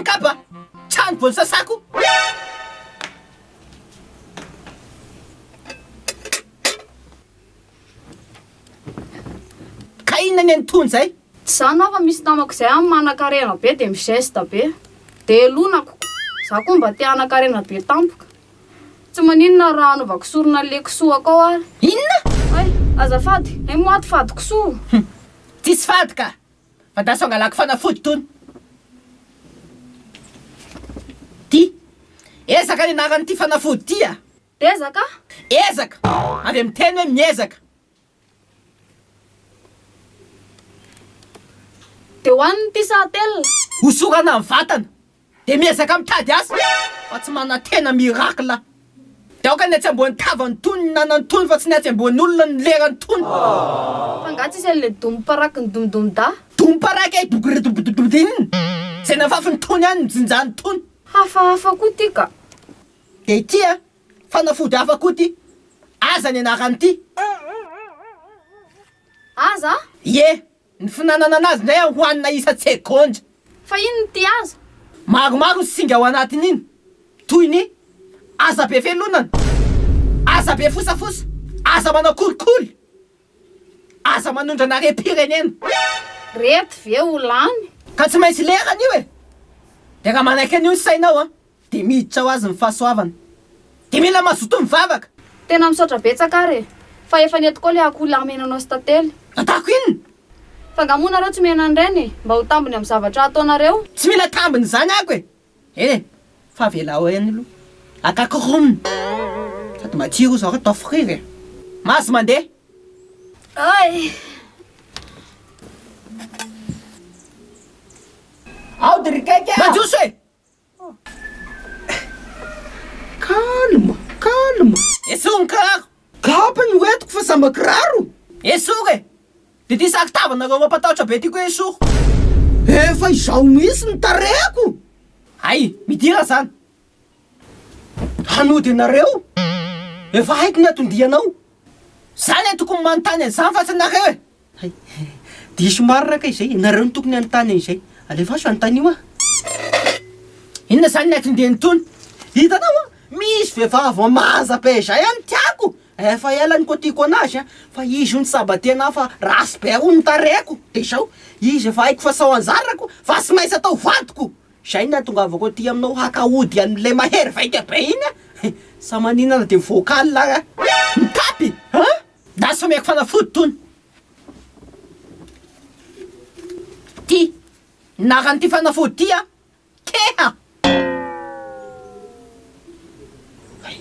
ny kapa! Trano vao nosasako! Ka inona ny an'itony izay? Tsy zany hoa fa misy namako izay any manankarena be dia mi-geste be. Dia lonako. Za koa mba te hanankarena be tampoka. Tsy maninona raha anaovako sorona an'le kisoako ao ary. Inona? Hay, azafady, hay moa ato fady kisoa. Hum, tsisy fady ka! Fa da sao angalako fanafody tony. Ty, ezaka ny anaran'ity fanafody ity a! Ezaka? Ezaka! Avy amin'ny teny hoe miezaka. Dia hohanina ity sa atelina? Hosorana amin'ny vatana. Dia miezaka mitady asa fa tsy manantena miracle. Dia aoka ny atsy ambony tavany tony ny nanany tony fa tsy ny atsy ambony olona ny lerany tony. Fa nga tsisy an'le doum paraky ny domdomda? Doum paraky ay dougridouboudouboud inona? Zay nafafiny tony ihany nijinjany tony. Hafahafa koa ty ka. Dia ity a! Fanafody hafa koa ity. Aza ny anaran'ity. Aza? Ie! Ny finanana anazy indray an hohanina isan-tsegondra. Fa inona ity aza? Maromaro ny singa ao anatin'iny, toy ny, aza be felonana, aza be fosafosa, aza manao kolikoly, aza manondrana harem-pirenena. Reto ve ho lany? Ka tsy maintsy lerany io e! Dia raha manaiky an'io ny sainao an, Dia miditra ho azy ny fahasoavana. Dia mila mazoto mivavaka. Tena misaotra betsaka ary e! Fa efa nety koa le akoho lahy menanao sy tantely. Ataoko inona? Fa nga moa nareo tsy mena an'ireny e? Mba ho tambiny amin'ny zavatra ataonareo. Tsy mila tambiny izany ako e! Eny e! Fa avelao eny aloha. Akako ronona. Sady matsiro izao raha atao friry e! Mahazo mandeha. Ay! Aody ry kaiky a! Mandroso e! Calme, calme. Esory ny kiraro. Kapa no entiko fa samba kiraro. Esory e! Dia ity saron-tavanareo mampatahotra be ity koa esory. Efa izao mihitsy ny tarehiko. Hay, midira zany. Hanody anareo. Efa haiko ny anton-dianao. Za anie tokony manontany an'izany fa tsy nareo e! Hay, diso marina kay izay, nareo no tokony hanontany an'izay. Alefaso anontanio aho. Inona izany ny atin-deny itony? Hitanao an, misy vehivavy manja be izay any tiako, efa ela no tiako anazy an, fa izy hono tsy mba tia anah fa ratsy be hono ny tarehiko, dia izao, izy efa haiko fa sao anjarako fa tsy maintsy atao vadiko, izay no nahatongavako aty aminao haka ody an'ilay mahery vaika be iny an, sa maninona dia vocal ary an. Mitapy an! Lasa omeko fanafody tony. Ty naran'ity fanafody ty a! Keha! Hay.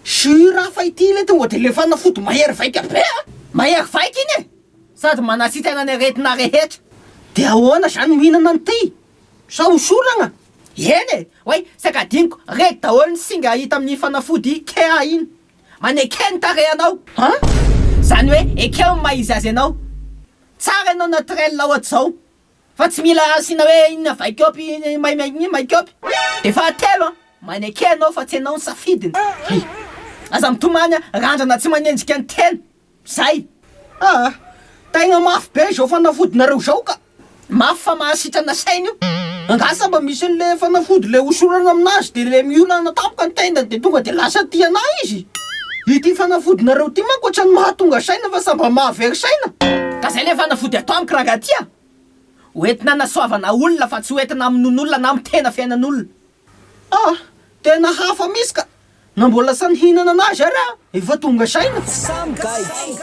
Sûr aho fa ity ilay tonga dia ilay fanafody mahery vaika be a! Mahery vaika iny e! Sady manasitrana ny aretina rehetra. Dia ahoana izany mihinana an'ity? Sa hosoragna? Eny e! Oay, saika adinoko, reto daholo ny singa hita amin'iny fanafody Keha iny. Maneke ny tarehanao an! Zany hoe ekeo ny maha izy azy anao. Tsara ianao naturel ohatr'izao fa tsy mila asiana hoe inona vaikaopy maimay maikaopy. Dia fahatelo an, maneke ianao fa tsy ianao ny safidiny. Hay! Aza mitomany an, randrana tsy manenjika ny tena. Zay! Aa! Tegna mafy be izao fanafodinareo izao ka! Mafy fa mahasitrana saina io. Angaha sa mba misy an'le fanafody le hosorana aminazy de le miolana tampoka ny tendany de tonga de lasa tia anah izy? Ity fanafodinareo ity manko ohatran'ny mahatonga saina fa sa mba mahavery saina? Ka zay le fanafody atao amiko rangah ty a! Ho entina hanasoavana olona fa tsy ho entina hamonoana olona na hamotehana fiainan'olona. Ah! Tena hafa mihitsy ka! Na mbola sa nihinana anazy ary aho efa tonga saina. Samy gaigy.